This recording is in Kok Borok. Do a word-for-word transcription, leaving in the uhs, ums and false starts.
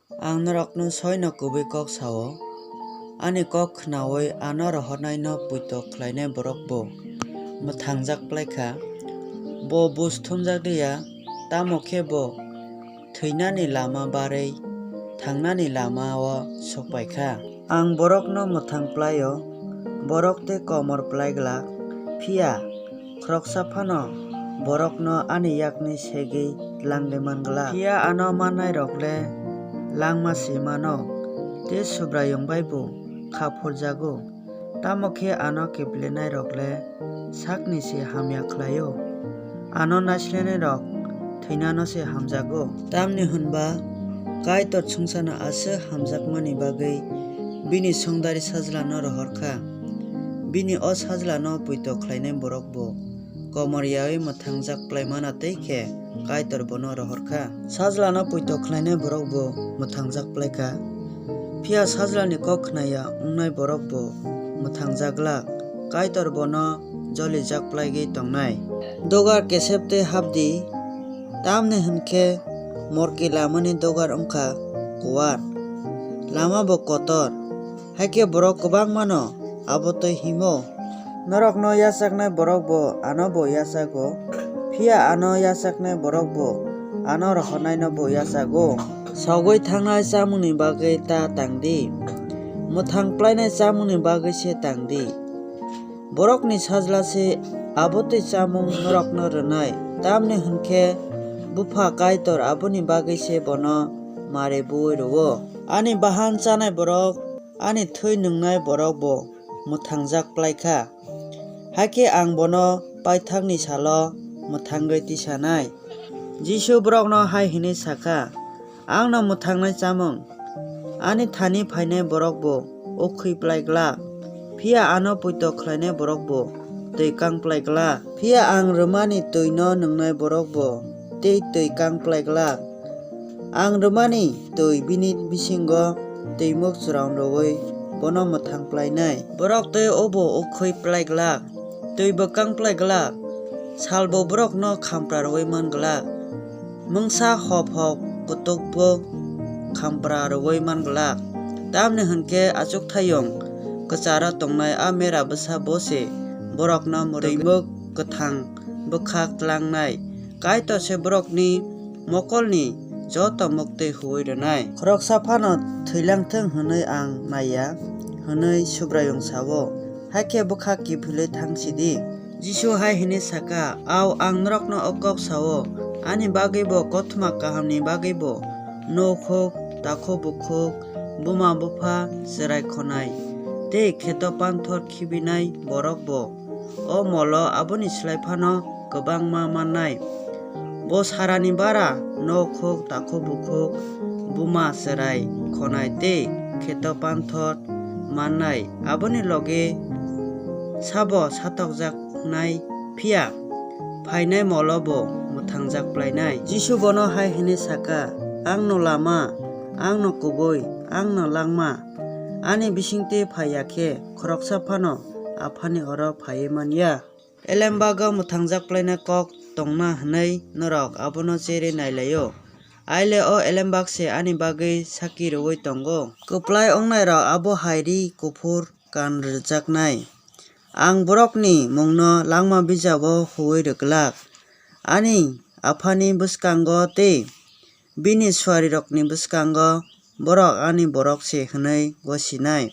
Ang norokno soino kubui kok sa-o, ani kok khnaui ano rohornaino poito khlainai borok bo mwthangjak phlai kha. Bo buj thumjak li ya, tamo khe bo thwinani lama barwi thangnani lama-o sok pai kha. Ang borokno mwthang phlai-o, borok tei komor phlai glak, phiya khoroksa phano borokno ani yakni segwi tlangwi man glak. Phiya ano mannairok le langma se mano, tei Subraiyung bai bo kha phurjago. Tamo khe ano kiphilnairok le sakni se hamya khlai-o, ano naislernairok thwinano se hamjago. Tamni hwn ba Kaitor chwngsano aswk hamjakmani bagwi bini songdari Sajlano rohor kha. Bini o Sajlano poito khlainai borok bo komor yaui mwthangjak phlai mana tei khe Kaitor bono rohor kha. Sajlano poito khlainai borok bo mwthangjak phlai kha. Phiya Sajlani kok khna ya wngnai borok bo mwthangjak glak, Kaitor bono jolijak phlaigwi tongnai. Dogar kesep tei hap di, tamni hwn khe morki lamani dogar wng kha kuar, lama bo kotor, hakhe borok kwbangmano abo twi himo. Norokno yachaknai borok bo ano bo yachago, phiya ano yachaknai borok bo ano rohornaino bo yachago. Sogwi thangnai chamungni bagwi ta tang di, mwthang phlainai chamungni bagwi se tang di. Borokni Sajla se abo twi chamung norokno rwnai, tamni hwn khe Bupha Kaitor aboni bagwi se bono mari buui rw-o. Ani bahan chanai borok, ani thwi nungnai borok bo mwthangjak phlai kha, hakhe ang bono paithakni salo mwthangwi tisanai. Jisu borokno hai hwnwi sa kha, Angno mwthangnai chamung, ani thani phainai borok bo ukhwi phlai glak, phiya ano poito khlainai borok bo twi kang phlai glak. Phiya ang rwmani twino nungnai borok bo tei twi kang phlai glak. Ang rwmani twi bini bisingo twimuk chwraung rwui bono mwthang phlainai. Borok tei obo ukhwi phlai glak, twi bo kang phlai glak, salbo borokno khampra rwui man glak. Mungsa hop hop kutukbo khampra rwui man glak. Tamni hwn khe achukthayung kwcharo tongnai a mera bwsa bo se borokno mwrwimuk kwthang bwkhak tlangnai. Kaitor se borokni mokolni joto muktwi huui rwnai. Khoroksa phano thwilang thung hwnwi ang nai ya, hwnwi Subraiyung sa-o, hakhe bwkhak kiphilwi thang si di. Jisu hai hwnwi sa kha, Ao, ang norokno o kok sa-o, ani bagwi bo, kothoma kahamni bagwi bo, nok huk, takhuk bukhuk, buma bupha, chwrai khonai tei kheto panthor khibinai borok bo o molo aboni slai phano kwbangma mannai. Bo sarani bara nok huk, takhuk bukhuk, buma chwrai khonai tei kheto panthor mannai, aboni logi sabo satokjaknai, phiya phainai molo bo mwthangjak phlainai. Jisu bono hai hwnwi sa kha, Angno lama, angno kubui, angno langma. Ani bisingtwi phai ya khe khoroksa phano Aphani oro phaiwi man ya. Elembago mwthangjak phlainai kok tongna hwnwi norok abono cherwi nai lai-o. Aile o elembak se ani bagwi sakki rwui tongo. Kwplai wngnairok abo hai ri kuphur kan rwjaknai. Ang borokni mungno langma bijabo huui rwglak. Ani Aphani bwskango tei bini suarirokni bwskango borok ani borok se hwnwi gosinai.